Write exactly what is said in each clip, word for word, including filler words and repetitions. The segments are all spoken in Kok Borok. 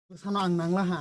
Bwsano ang nangla ha.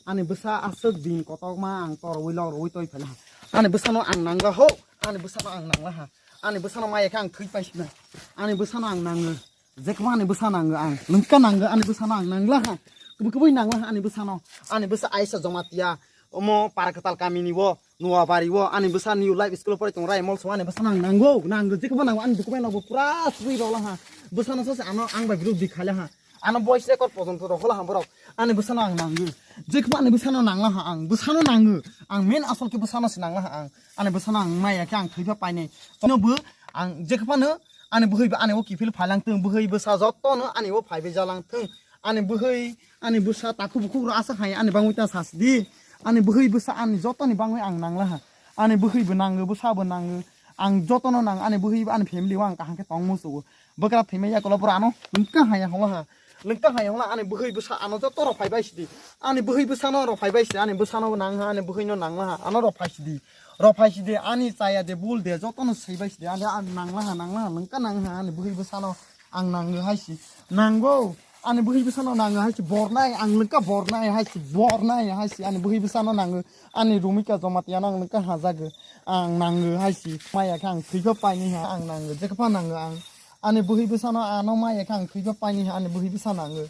Ani bwsa aswk din kotokma ang torwi lok rwi toi phaila ha. Ani bwsano ang nangla ho. Ani bwsano ang nangla ha. Ani bwsano maya khe ang thwi paisina. Ani bwsano ang nango. Jekhma ani bwsa nango ang. Lengka nango ani bwsano ang nangla ha. Kubui kubui nangla ha ani bwsano. Ani bwsa Aisha Jamatia. Omo Parakwtal kamini o. Nuabari o ani bwsa New Life School o pori tongo, Raimol song ani bwsano ang nango, nango, jekhebo nango, ani document rokbo pura swi rwla ha. Bwsano sase ano ang bai birodhi khaila ha. Ano voice record pojonto rwkhola ha borok. Ani bwsano ang nango. Jekhebo ani bwsano nangla ha ang. Bwsano nango. Ang main asol khe bwsano se nangla ha ang. Ani bwsano ang maya khe ang thwipa painai. Chino bo ang jekhebano ani bwhwi bo ani o kiphil phailang thung, bwhwi bwsa jotono ani o phaibai jalang thung. Ani bwhwi, ani bwsa takhuk bukhuk rok aswk hai ani bangwi ta sasidi. Ani bwhwi bwsa ani jotoni bangwi ang nangla ha. Ani bwhwi bo nango, bwsa bo nango. Ang jotono nang, ani bwhwi bo ani family o ang kaham khe tong musugo. Bwkra thwimai yakulo bwrano lengka hai hongla ha. Lengka hai hongla ani bwhwi bwsa ano joto rok phaibai sidi. Ani bwhwi bwsano rok phaibai sidi. Ani bwsano bo nang ha, ani bwhwino nangla ha. Ano rok phai sidi. Rok phai sidi. Ani chaya de bul de jotono saibai sidi. Ani, ani nangla ha, nangla ha. Lengka nang ha ani bwhwi bwsano. Ang nango hai si. Nango. Ani bwhwi bwsano nango hai si. Bornai. Ang lengka bornai hai si. Bornai hai si. Ani bwhwi bwsano nango. Ani Rumika Jamatia no ang lengka hajago. Ang nango hai si. Maya khe ang thwipa paini ha. Ang nango. Jekha pa nango ang. Ani bwhwi bwsano ano maya khe ang thwipa paini ha. Ani bwhwi bwsa nango.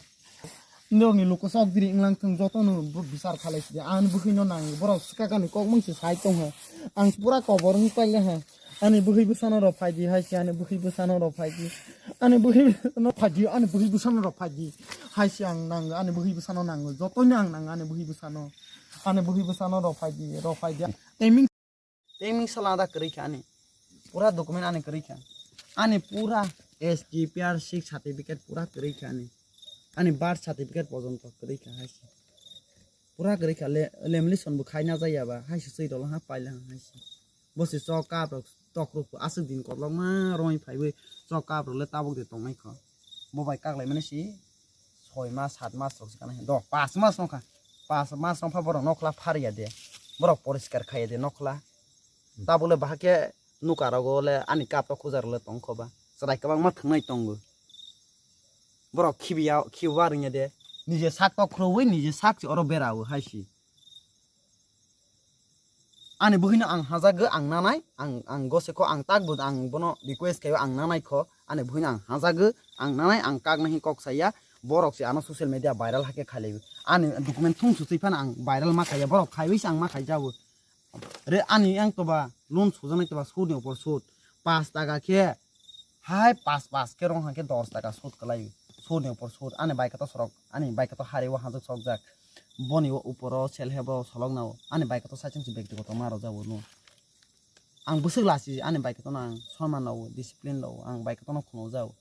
Norokni luku sok diri wnglang thung jotono bo bichar khalai sidi. Ani bwhwino nang borok swkakani kok mungsi sai tongha. Ang pura kobor wng paila ha. Ani bwhwi bwsano rok phaidi hai se, ani bwhwi bwsano rok phaidi. Ani bwhwi bwsano phaidi, ani bwhwi bwsano rok phaidi. Hai se ang nango, ani bwhwi bwsano nango. Jotono ang nango ani bwhwi bwsano. Ani bwhwi bwsano rok phaidi, rok phaidi. Timing Timing sala da kwrwi kha ani. Pura document ani kwrwi kha. Ani pura S G P R six certificate pura kwrwi kha ani. Ani birth certificate pojonto kwrwi kha hai se. Pura kwrwi kha le, lamination bo khai na jaya ba hai se swi rwla ha paila ha hai se. Bo se chok kap rok tok rok aswk din kotlok ma roi phaiwi chok kap rok le tabuk de tongnai kho. Bo bai kak lai mani se soi mas, sat mas rok se kana he. Do, pas mas wngkha. Pas mas wngkha borok nokhla phariya de. Borok poriskar khaiya de nokhla. Tabuk le bahai khe nuka rogo le ani kap tok khujar le tong kho ba. Chwrai kwbangma thwngnai tongo. Borok khibiya, khibiya rwngya de. Nije sak tok khrowi, nije sak se oro bera o hai si. Ani bwhwino ang hajago, ang nanai, ang, ang gose kho, ang tak bo, ang bono request khaio, ang nanai kho, ani bwhwino ang hajago, ang nanai, ang kak nahi kok saya, borok se ano social media viral hakhe khailaiwi. Ani document thung suchwi phano ang viral ma khaiya, borok khaiwi se ang ma khaijago. Re ani yang toba loan sujaknai toba sudni upor sud, pas taka khe, Hai pas pas khe rong hangkhe dos taka sud kwlai. Sud ni upor sud. Ani bike to sorok. Ani bike to hari o hanjak sok jak. Boni o upor o sel hebo solok na o. Ani bike to saichung si bekti koto ma rojak o no. Ang bwswk lasi ani bike to no ang sonman rw o, discipline rw o. Ang bike to no khunujak o.